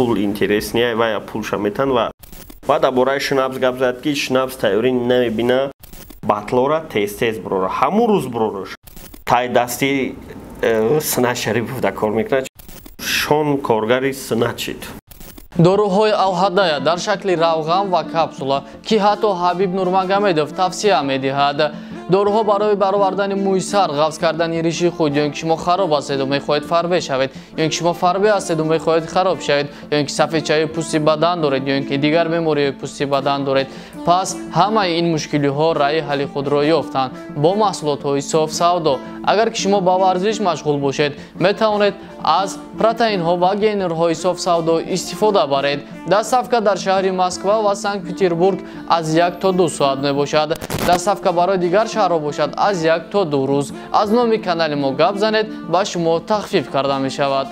Пул интересный ва я пулша метан. Ва дар бораи Шнапс гап зад, ки Шнапс тайёрӣ намебина, батлора тез-тез бурора, ҳамун рӯз бурораш. Тай дасти Синат Шарипов да кор мекунад, Шон коргари Синат шид. Доруҳои Алҳадая дар шакли равған ва капсула, ки ҳатто Ҳабиб Нурмагомедов тавсия медиҳад. Доруҳо барои баровардани мӯи сар, ғафз кардани риши худ, ё ин ки шумо хароб ҳастеду мехоҳед фарбе шавед, ё ин ки шумо фарбе ҳастеду мехоҳед хароб шавед, ё ин ки сафедчаи пӯсти бадан доред, ё ин ки дигар бемориҳои пӯсти бадан доред. Пас ҳамаи ин мушкилиҳо раъи ҳалли худро ёфтанд бо маҳсулотҳои соф савдо. Агар ки шумо ба варзиш машғул бошед, метавонед аз протеинҳо ва гейнерҳои соф савдо истифода баред. Доставка дар шаҳри Москва ва Санкт-Петербург аз 1 то 2 соат мебошад. Доставка барои дигар шаҳрҳо бошад аз 1 то 2 рӯз. Аз номи канали мо гап занед, ба шумо тахфиф карда мешавад.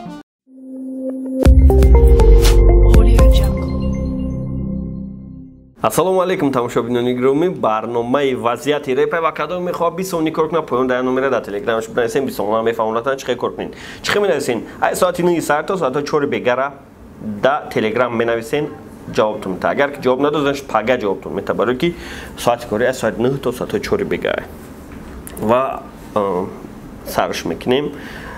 Ассалому алайкум, тамошобинони гиромӣ. Барномаи вазъияти репа ва кадом мехоҳад 20 сомонӣ кор кунад, поён дар номера дар телеграмаш бинависем, 20 сомона мефаҳмонатан чӣ хел кор кунед. Чӣ хел менависен? Ай соати 9 сар то соати 4 бегара да телеграм менависен, ҷавобтон мета. Агар ки ҷавоб надод, значит пага ҷавобтон мета, барои ки соати кори аз соати 9 то соати 4 бегара. Ва сарш мекунем.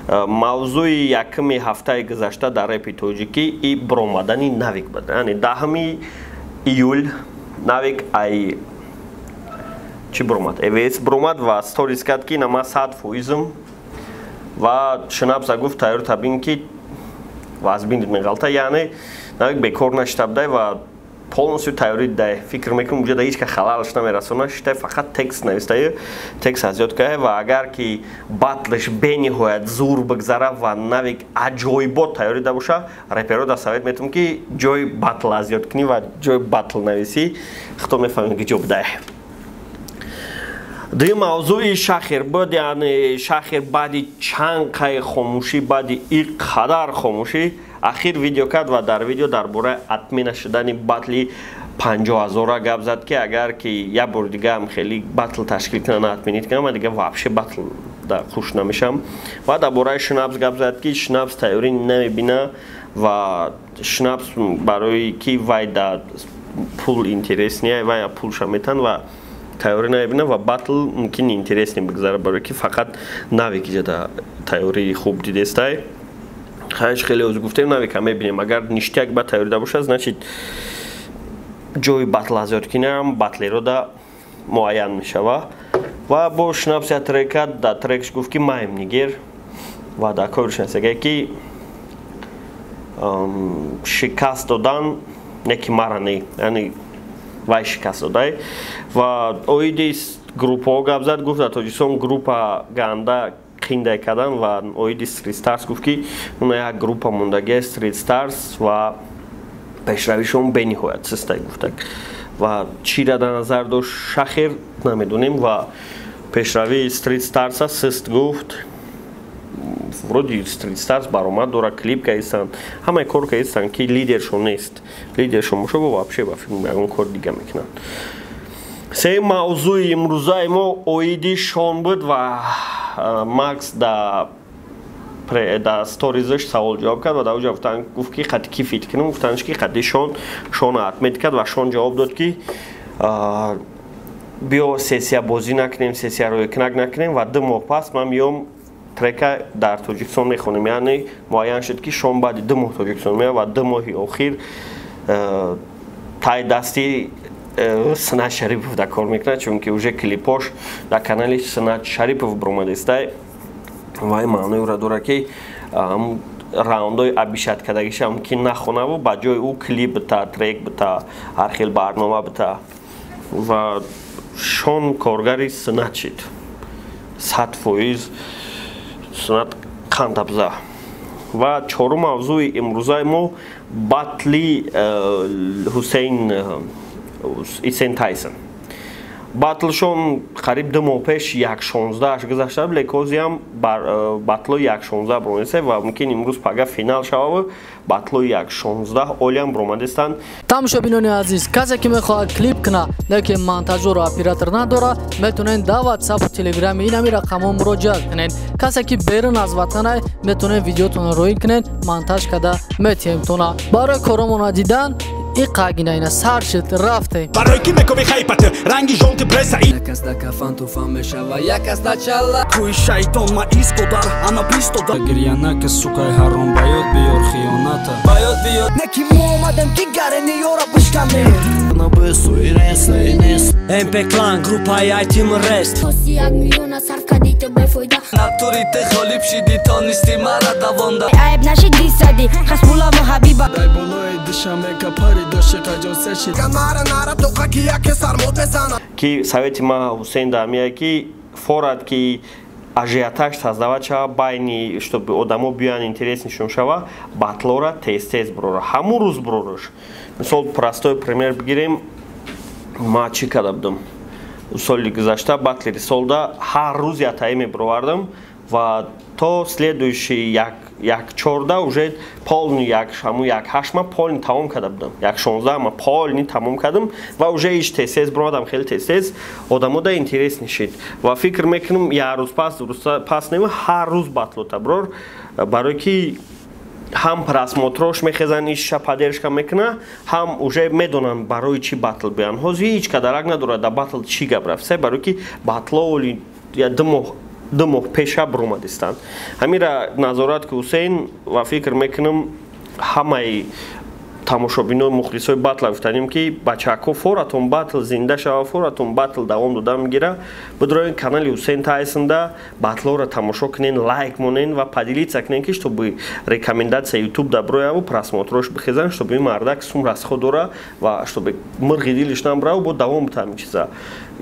Мавзӯи якуми ҳафтаи гузашта дар репи тоҷикӣ и баромадани Навик буд. Яъне 10 июл Навик ай чӣ баромад? ЭВС баромад ва сторис кард, ки нама 100%-м, ва Шнапса гуфт, тайёр табин, ки вазбин меғалта. Яъне Навик бекор нашита будай ва полностью тайёрӣ дай. Фикр мекунам, уҷа да ҳеҷ ка халалаш намерасона, шитай фақат текст навистаю, текст азёд кая. Ва агар ки батлш бениҳоят зур бигзара ва Навик аҷоибот тайёрӣ да боша, реперо да совет метавам, ки ҷои батл азёд кунӣ ва ҷои батл нависӣ, худто мефаҳмед, ки ҷо будай. Дуюм мавзӯи Шахир буд. Яъне Шахир баъди чанд қай хомӯшӣ, баъди и қадар хомӯшӣ, ахир видео кард ва дар видео дар бораи отмена шудани батли 50 ҳазора гап зад, ки агар ки як бор дигаам хеле батл ташкил кунанд, отменить кунам, ман дига вообще батл да хуш намешам. Ва дар бораи Шнапс гап зад, ки Шнапс тайёрӣ намебина ва Шнапс барои ки вай да пул интересный ва я пулша метан ва тайёрӣ намебина, ва батл мумкин интересный бигзара, барои ки фақат Навик иҷа тайёрии хуб дидестай. Хайш, хеле оз гуфтем, Навика мебинем, агар ништяк ба тайёрида бошад, значит ҷои батл азёд кинам батлеро да муайян мешава. Ва бо Шнапс я трек кард, дар трекш гуфт, ки маем нигер, ва дар корш насегае, ки шикаст додан не ки мара не, яъне вай шикаст додай. Ва оиди группаҳо гап зад, гуфт, дар Тоҷикистон группа ганда қиндай кардан. Ва оиди Street Stars гуфт, ки уна як группа мондагия Street Stars ва пешравишон бениҳоят систай гуфтак. Ва чира дар назар дошт Шахир, намедонем. Ва пешравии Street Stars сист гуфт. Вроде Street Stars баромад дора, клип каистанд, ҳамаи кор каистанд, ки лидершон нест. Лидершон боша, вообще ба филм ягон кор дига мекунанд. Сеюм мавзӯи имрӯзаи мо оиди Шон буд. Ва Макс да сторизаш савол ҷавоб кард ва дар оҷа гуфт, ки қати ки фит кунам, гуфтанш, ки қати Шон. Шона отмет кард ва Шон ҷавоб дод, ки биё сессия бозӣ накунем, сессия рӯйкунак накунем ва 2 моҳ пас ман миём, трека дар Тоҷикистон мехонем. Яъне муайян шуд, ки Шон баъди 2 моҳ Тоҷикистон меояд ва 2 моҳи охир тай дасти Синат Шарипов да кор мекунад, чунки уже клипош дар канали Синат Шарипов баромадистай. Ва ин маънои ӯро дорад, ки раундҳои обещать кардагиша мумкин нахонаву ба ҷои ӯ клип бита, трек бита, ҳар хел барнома бита. Ва Шон коргари Синат шид 100%, Синат қандабза. Ва чорум мавзӯи имрӯзаи мо батли Ҳусейн Исен Тайсон. Батлшон қариб 2 моҳ пеш 1.16 гузашта буд, лекин ҳозиам батлои 1.16 бромадеста ва мумкин имрӯз пага финал шавад, батлои 1.16 олиам бромадестанд. Тамошобинони азиз, касе ки мехоҳад клип кунад, лекин монтажёру оператор надорад, метавонед дар WhatsApp ва Telegram ин ҳамин рақамҳо муроҷиат кунед. Касе ки берун аз ватанай, метавонед видеотонро роин кунед, монтаж карда метиҳемтона. Барои коромона дидан иқагина сар шуд, рафтем. Барои ки мекови хайпат, ранги жолти пресса. Як аз да кафан туфан мешава, як аз да чала. Кӯи шайтон ма истодар, ана бистодар. Гирьянака, сукай ҳаром, ба ёд биёр хиёната. Ба ёд биёр. Не ки мо омадем, ки гарени ёра бишканем. МП Клан, группаи Айтим Рест. Хоси як миллиона сарф кардӣ ту бефоида. Натури ты холиб шиди, тонисти мара давонда. Айб нашиди сади, Хасбуллову Ҳабиба. Дай болои душанбе капари дошти қаҷосе шид. Нара нара тоқа ки яке сармод мезана. Ки совети ма Ҳусейн дамия ки форад ки ажиотаж создавать шава байни, чтобы одамо биёянд, интерес нишон шава, батлора тез-тез брора, ҳамун рӯз брораш. Мисол, простой пример бигирем, ма чӣ карда будам соли гузашта, батлери солда ҳар рӯз ятаи мебировардам ва то следующий як чорда уже полный як ҳамун як ҳашт ма полный тамом карда будам, 1.16 ма полный тамом кардам ва уже иш тез-тез бировардам, хеле тез-тез одамода интерес нишид. Ва фикр мекунам, як рӯз пас, рӯз пас нема, ҳар рӯз батлота брор, барои ки ҳам просмотрош мехезанд, иша поддержка мекуна, ҳам уже медонанд барои чӣ батл биёянд. Ҳозир ҳеҷ кадарак надорад дар батл чӣ гап рафта, барои ки батло оли я 2 моҳ пеша биромадистанд. Ҳамира назорат ки, Ҳусейн, ва фикр мекунам, ҳамаи тамошобино, мухлисои батла гуфтанем, ки бачаҳако, форатон батл зинда шава, форатон батл давом дода мегира, бидроен канали Ҳусейн Тайсонда, батлоро тамошо кунен, лайк монен ва поделиться кунен, ки чтобы рекомендация Ютуб да брояву просмотрош бихезан, чтобы ин мардак сум расход дора ва чтобы мирғи дилиш набраву бо давом битам ин чиза.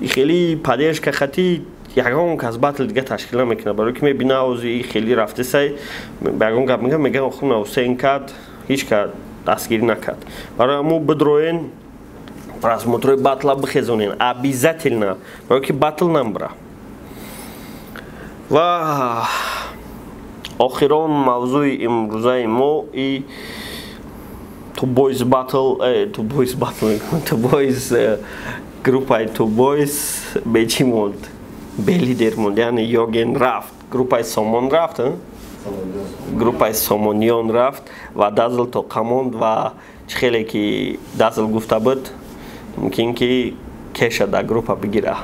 Хеле поддержка хати ягон кас батл дига ташкил намекунад, барои ки мебина ози хеле рафтесай, ба ягон гап мегӯяд, мегӯяд, хуна Ҳусейн кард, ҳеҷ кар дастгирӣ накард. Барои ҳамо бидроен, просмотрои батла бихезонен обязательно, барои ки батл намбра. Ва охирон мавзӯи имрӯзаи мо и Two Boys Battle, Two Boys Battle, Two Boys, группаи Two Boys бечӣ монд, бе лидер монд, яъне Йоген рафт, группаи Сомон рафт, группаи Сомониён рафт ва Дазл тоқа монд. Ва чӣ хеле ки Дазл гуфта буд, мумкин ки Кеша дар группа бигира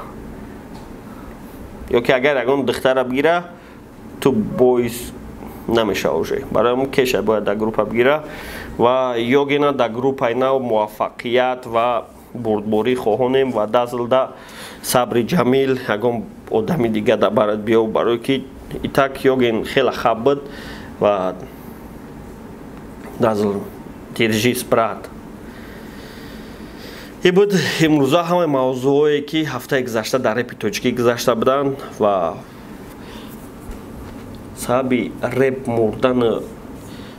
ё ки агар ягон духтара бигира, Two Boys намешава уже. Барои ҳамн Кеша бояд дар группа бигира ва Йогена дар группаи нав муваффақият ва бурдборӣ хоҳонем ва Дазлда сабри ҷамил, ягон одами дига да барад биёв, барое ки итак Йоген хеле хаб буд. Ва Дазл, держись, брат. И буд имрӯза ҳамаи мавзӯъое, ки ҳафтаи гузашта дар репи тоҷикӣ гузашта буданд. Ва сабаби реп мурдану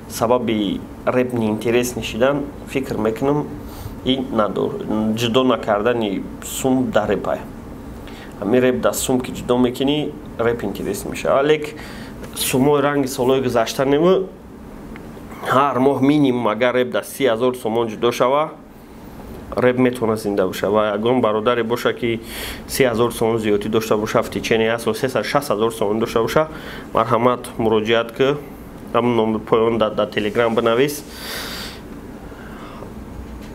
сабаби реп неинтерес нишидан, фикр мекунам, ин надор ҷудо накардани сум дар репай. Ҳамин реп дар сум ки ҷудо мекунӣ, реп интерес мешавад, лек сумои ранги солҳои гузашта нему. Ҳар моҳ минимум агар реп дар 30 000 сомон ҷудо шава, реп метавонад зинда боша. Ва ягон бародаре боша, ки 30 000 сомон зиёдтӣ дошта боша, в течение як сол 360 000 сомон дошта боша, марҳамат, муроҷиат ки, ҳамн номи поён дар Телеграм бинавис,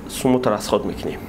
сумута расход мекунем.